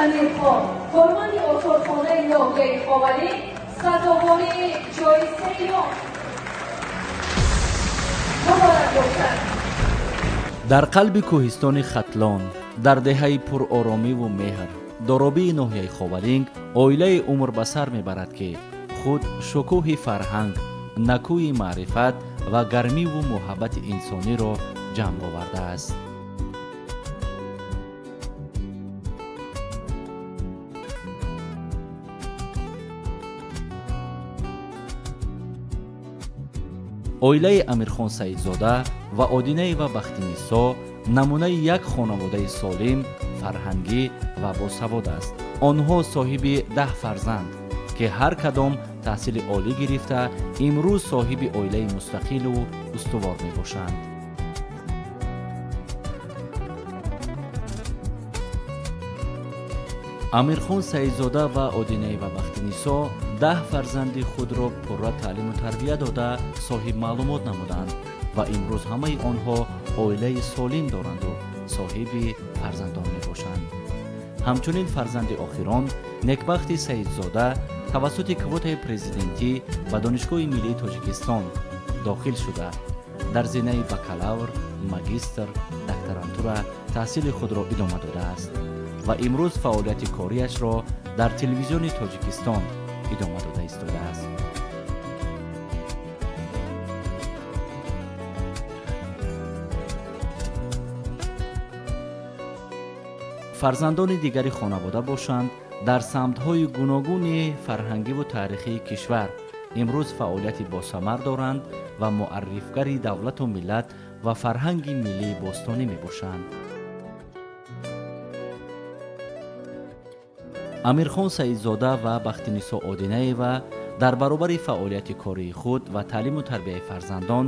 Амирхон, корманди осорхонаи ноҳияи Ховалинг, сазовори ҷои сеюм. Муборак бошад. Дар қалби кӯҳистони Хатлон, дар деҳаи пуроромиву меҳр, доробии ноҳияи Ховалинг, оилаи умр ба сар мебарад, ки худ шукӯҳи фарҳанг, накӯи маърифат ва гармиву муҳаббати инсониро ҷамъ овардааст. Оилаи Амирхон Саидзода ва Одинаева Бахтинисо намунаи як хонаводаи солим, фарҳангӣ ва босавод аст. Онҳо соҳиби 10 фарзанд, ки ҳар кадом таҳсили олӣ гирифта, имрӯз соҳиби оилаи мустақилу устувор мебошанд. Амирхон Саидзода ва Одинаева Бахтинисо 10 фарзанди худро пурра таълиму тарбия дода, соҳиб маълумот намуданд ва имрӯз ҳамаи онҳо оилаи солим доранду соҳиби фарзандон мебошанд. Ҳамчунин фарзанди охирон Некбахти Саидзода тавассути квотаи президентӣ ба Донишгоҳи миллии Тоҷикистон дохил шуда, дар зинаи бакалавр, магистр, докторантура таҳсили худро идома додааст ва имрӯз фаъолияти кориашро дар телевизиони Тоҷикистон идома дода истодааст. Фарзандони дигари хонавода бошанд, дар самтҳои гуногуни фарҳангиву таърихии кишвар имрӯз фаъолияти босамар доранд ва муаррифгари давлату миллат ва фарҳанги миллии бостонӣ мебошанд. Амирхон Саидзода ва Бахтинисо Одинаева дар баробари фаъолияти кории худ ва таълиму тарбияи фарзандон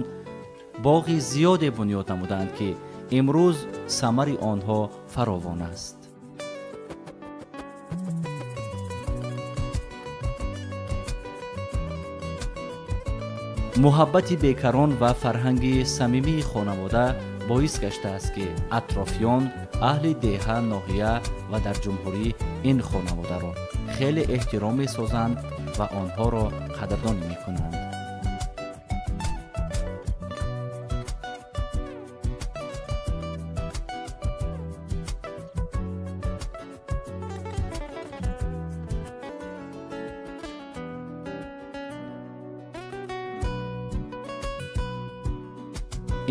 боғи зиёде бунёд намуданд, ки имрӯз самари онҳо фаровон аст. Муҳаббати бекарон ва фарҳанги самимии хонавода боис гаштааст, ки атрофиён, аҳли деҳа, ноҳия ва дар ҷумҳурӣ ин хонаводаро хеле эҳтиром месозанд ва онҳоро қадрдонӣ мекунанд.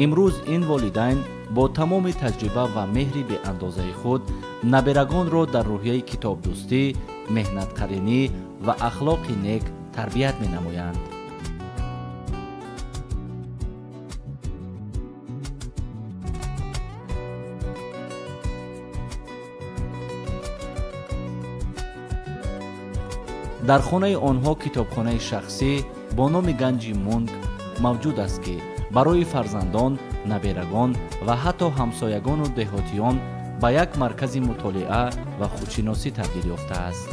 Имрӯз ин волидайн бо тамоми таҷриба ва меҳри беандозаи худ наберагонро дар рӯҳияи китобдӯстӣ, меҳнатқаринӣ ва ахлоқи нек тарбият менамоянд. Дар хонаи онҳо китобхонаи шахсӣ бо номи Ганҷи Мунг мавҷуд аст, ки барои фарзандон, наберагон ва ҳатто ҳамсоягону деҳотиён ба як маркази мутолиа ва худшиносӣ табдил ёфтааст.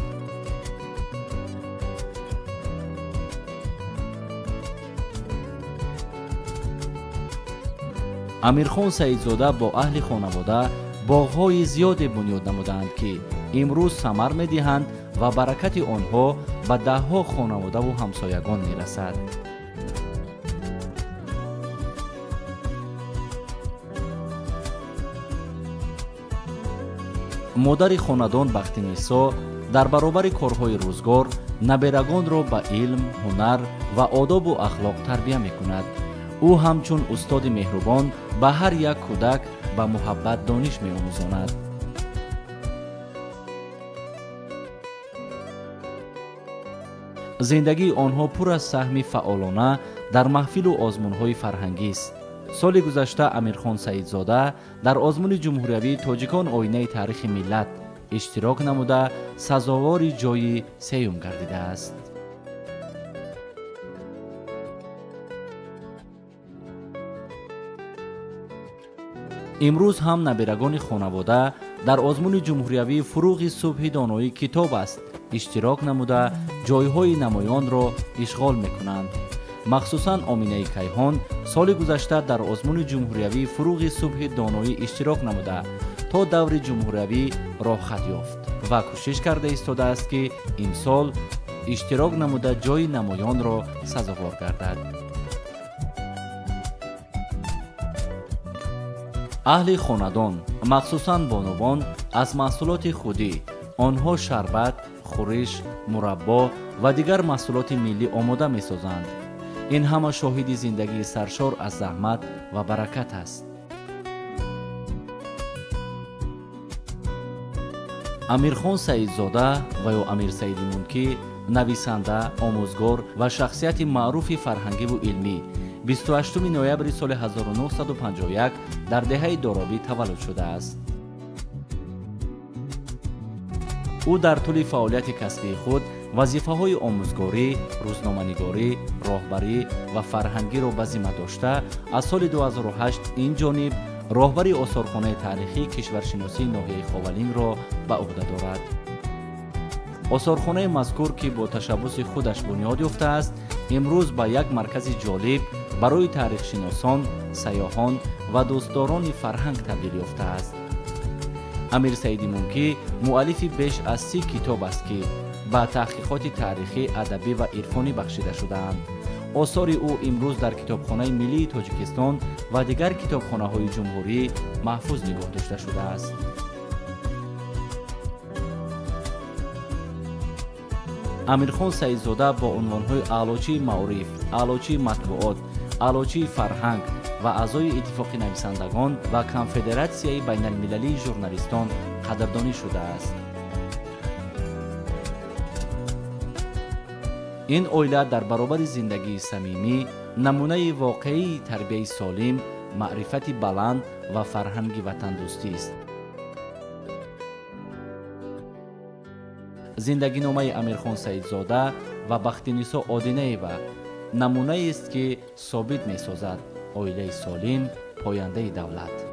Амирхон Саидзода бо аҳли хонавода боғҳои зиёде бунёд намудаанд, ки имрӯз самар медиҳанд ва баракати онҳо ба даҳҳо хонаводаву ҳамсоягон мерасад. Модари хонадон Бахтинисо дар баробари корҳои рӯзгор наберагонро ба илм, ҳунар ва одобу ахлоқ тарбия мекунад. Ӯ ҳамчун устоди меҳрубон ба ҳар як кӯдак ба муҳаббат дониш меомӯзонад. Зиндагии онҳо пур аз саҳми фаъолона дар маҳфилу озмунҳои фарҳангист. Соли гузашта Амирхон Саидзода дар озмуни ҷумҳуриявии Тоҷикон оинаи таърихи миллат иштирок намуда, сазовори ҷои сеюм гардидааст. Имрӯз ҳам наберагони хонавода дар озмуни ҷумҳуриявии Фурӯғи субҳи доноӣ китоб аст иштирок намуда, ҷойҳои намоёнро ишғол мекунанд. Махсусан Оминаи Кайҳон соли гузашта дар озмуни ҷумҳуриявии Фурӯғи субҳи доноӣ иштирок намуда, то даври ҷумҳуриявӣ роҳхат ёфт ва кӯшиш карда истодааст, ки имсол иштирок намуда ҷойи намоёнро сазовор гардад. Аҳли хонадон, махсусан бонувон, аз маҳсулоти худӣ онҳо шарбат, хӯриш, мураббо ва дигар маҳсулоти миллӣ омода месозанд. Ин ҳама шоҳиди зиндагии саршор аз заҳмат ва баракат аст. Амирхон Саидзода ва ё Амир Саиди Мункӣ нависанда, омӯзгор ва шахсияти маъруфи фарҳангиву илмӣ 28 ноябри соли 1951 дар деҳаи Доробӣ таваллуд шудааст. Ӯ дар тӯли фаъолияти касбии худ вазифаҳои омӯзгорӣ, рӯзноманигорӣ, роҳбарӣ ва фарҳангиро ба зимма дошта, аз соли 2008 ин ҷониб роҳбари осорхонаи таърихии кишваршиносии ноҳияи Ховалингро ба ӯҳда дорад. Осорхонаи мазкур, ки бо ташаббуси худаш бунёд ёфтааст, имрӯз ба як маркази ҷолиб барои таърихшиносон, сайёҳон ва дӯстдорони фарҳанг табдил ёфтааст. Амир Саиди Мункӣ муаллифи беш аз 30 китоб аст, ки ба таҳқиқоти таърихӣ, адабӣ ва ирфонӣ бахшида шудаанд. Осори ӯ имрӯз дар Китобхонаи миллии Тоҷикистон ва дигар китобхонаҳои ҷумҳурӣ маҳфуз нигоҳ дошта шудааст. Амирхон Саидзода бо унвонҳои Аълочии маориф, Аълочии матбуот, Аълочии фарҳанг ва аъзои Иттифоқи нависандагон ва Конфедератсияи байналмилалии журналистон қадрдонӣ шудааст. Ин оила дар баробари зиндагии самимӣ намунаи воқеии тарбияи солим, маърифати баланд ва фарҳанги ватандӯстист. Зиндагиномаи Амирхон Саидзода ва Бахтинисо Одинаева намунаест, ки собит месозад оилаи солим пояндаи давлат.